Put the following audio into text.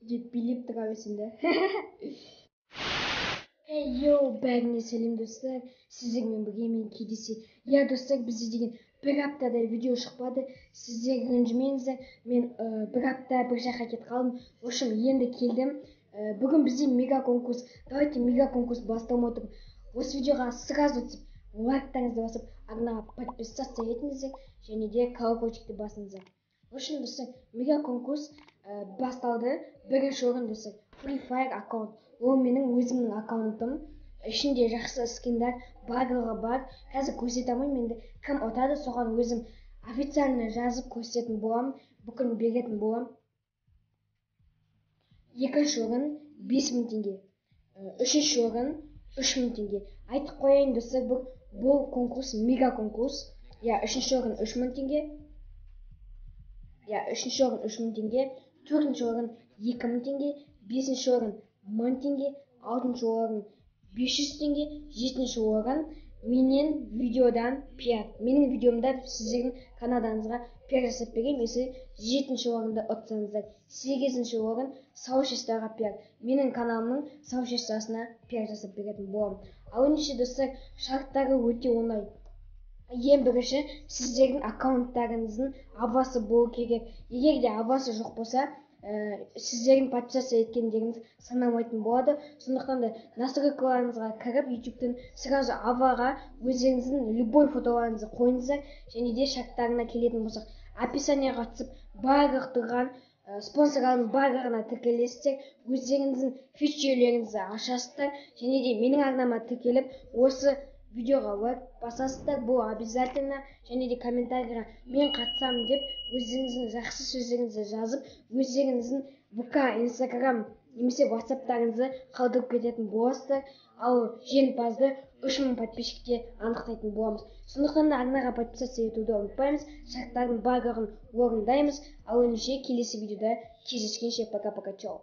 Деп билеп тұра берсін да. Эй, йоу, бәріне сәлем, достар! Сіздермен бірге мен, Кедесе. Иә, достар, бізде деген бір аптадай видео шықпады. Сіздер ренжімеңіздер, мен бір апта бір жаққа кетіп қалдым. В общем, енді келдім. Бүгін бізде мега конкурс. Давайте, мега конкурс басталмай тұрып, осы видеоға сразу түсіп, лайктарыңызды басып, арнаға подписаться етіңіздер және де колокольчикті басыңыздар. В общем, достар, мега конкурс басталды. Бірінші орын, достар, Free Fire аккаунт. Ол менің өзімнің аккаунтым, ішінде жақсы скиндар барлығы бар. Қазір көрсете алмаймын енді. Кім ұтады, соған өзім официально жазып көрсететін боламын, бүкіл беретін боламын. Екінші орын 5000 теңге, үшінші орын 3000 теңге. Айтып қояйын, достар, бұл конкурс мега конкурс. Иә, үшінші орын 3000 теңге. Иә, үшінші орын 3000 теңге, төртінші орын 2000 теңге, бесінші орын 1000 теңге, алтыншы орын 500 теңге, жетінші орын менен видеодан пиар. Менің видеомда сіздердің каналдарыңызға пиар жасап беремін, если жетінші орынды ұтсаңыздар. Сегізінші орын сообществоға пиар, менің каналымның сообществосына пиар жасап беретін боламын. Ал ендеше, достар, шарттары өте оңай. Ең бірінші, сіздердің аккаунттарыңыздың авасы болу керек. Егер де авасы жоқ болса, сіздердің подписаться еткендеріңіз саналмайтын болады. Сондықтан да настройкаларыңызға кіріп, Ютубтың, сразу аваға өздеріңіздің любой фотоларыңызды қойыңыздар. Және де шарттарына келетін болсақ, описанияға түсіп, барлық тұрған спонсорлардың барлығына тіркелесіздер, өздеріңіздің фичерлеріңізді ашасыздар және де менің арнама тіркеліп, осы видеоға лайк басасыздар, бұл обязательно. Және де комментарийға «Мен қатысамын» деп өздеріңіздің жақсы сөздеріңізді жазып, өздеріңіздің ВК, Инстаграм немесе Ватсаптарыңызды қалдырып кететін боласыздар. Ал жеңімпазды 3000 подписчикте анықтайтын боламыз. Сондықтан да арнаға подписаться етуді ұмытпаймыз, шарттардың барлығын орындаймыз. Ал ендеше, келесі видеода кездескенше, пока пока чао.